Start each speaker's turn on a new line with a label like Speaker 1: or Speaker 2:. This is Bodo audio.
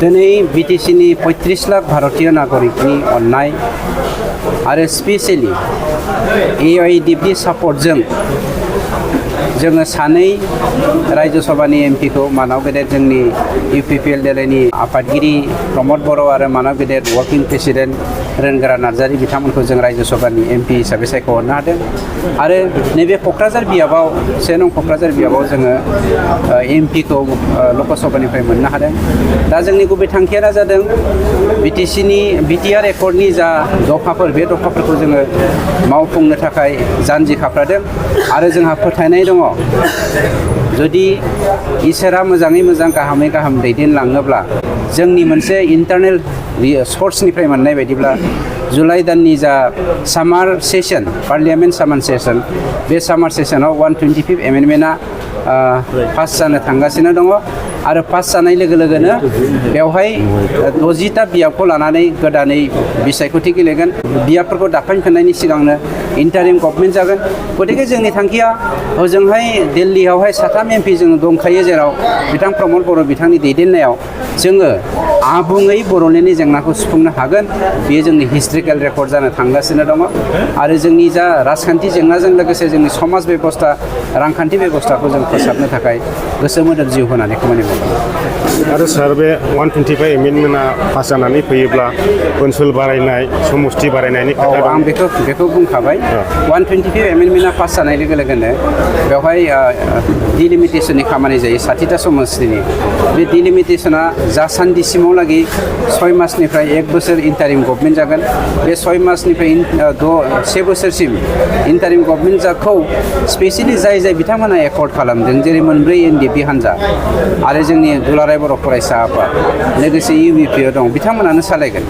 Speaker 1: दिनै बिटिसिनि 35 लाख भारतीय नागरिकनि अननाय आरो स्पेशली एआईडिपि सापर्टजों जोङो सानै राज्य सभानि एमपिखौ मानाव गेदेर जोंनि इउपिपिएल देलेनि आफादगिरि प्रमद बर' आरो मानाव गेदेर वर्किं प्रेसिडेन्ट रोनगोरा नार्जारि बिथांमोनखौ जों राज्य सभानि एमपि हिसाबै सायख'हरनो हादों आरो नैबे क'क्राझार बियाबाव 1 नं क'क्राझार बियाबाव जोङो एमपिखौ लकसभानिफ्राय मोननो हादों। दा जोंनि गुबै थांखिया जादों बिटिसिनि बिटिआर एकर्डनि जा दफाफोर बे दफाफोरखौ जोङो मावफुंनो थाखाय जानजि खाफ्रादों आरो जोंहा फोथायनाय दङ जुदि इसोरा मोजाङै मोजां गाहामै गाहाम दैदेनलाङोब्ला जोंनि मोनसे इन्टारनेल सर्सनिफ्राय मोननाय बायदिब्ला जुलाइ दाननि जा सामार सेसन पार्लियामेन्ट सामार सेसन बे सामार सेसनाव 125 एमेन्डमेन्टआ पास जानो थांगासिनो दङ आरो पास जानाय लोगो लोगोनो बेवहाय 60टा बियाबखौ लानानै गोदानै बिसायख'थि गेलेगोन। बियाबफोरखौ दाफायफिननायनि सिगांनो इन्टारिम गभर्नमेन्ट जागोन। गतिके जोंनि थांखिया ओजोंहाय दिल्लीयावहाय 3 एमपि जों दंखायो जेराव बिथां प्रमद बर' बिथांनि दैदेननायाव जोङो आबुङै बर'लेण्डनि जेंनाखौ सुफुंनो हागोन। बेयो जोंनि हिस्ट्रिकेल रेकर्ड जानो थांगासिनो दङ आरो जोंनि जा राजखान्थि जेंनाजों लोगोसे जोंनि समाज बेबस्था रांखान्थि बेबस्थाखौ जों फोसाबनो थाखाय गोसो मोदोम जिउ होनानै खामानि मावगोन।
Speaker 2: आरो सार बे 125 एमेन्डमेन्टआ पास जानानै फैयोब्ला ओनसोल बारायनाय समष्टि बारायनायनि खोथा
Speaker 1: आं बेखौ बुंखाबाय 125 एमेन्डमेन्टआ पास जानाय लोगो लोगोनो बेवहाय डिलिमिटेसननि खामानि जायो 60टा समष्टिनि बे डिलिमिटेसना जासान्दिसिमावलागि 6 मासनिफ्राय 1 बोसोर इन्टारिम गभर्नमेन्ट जागोन। बे 6 मासनिफ्राय 1 बोसोरसिम इन्टारिम गभर्नमेन्ट जाखौ स्पेसियेलि जाय बिथांमोना एकर्ड खालामदों जेरै मोनब्रै एनडिपि हान्जा आरो जोंनि दुलाराय बर' फरायसा आफाद लोगोसे इउबिपिओ दं बिथांमोनानो सालायगोन।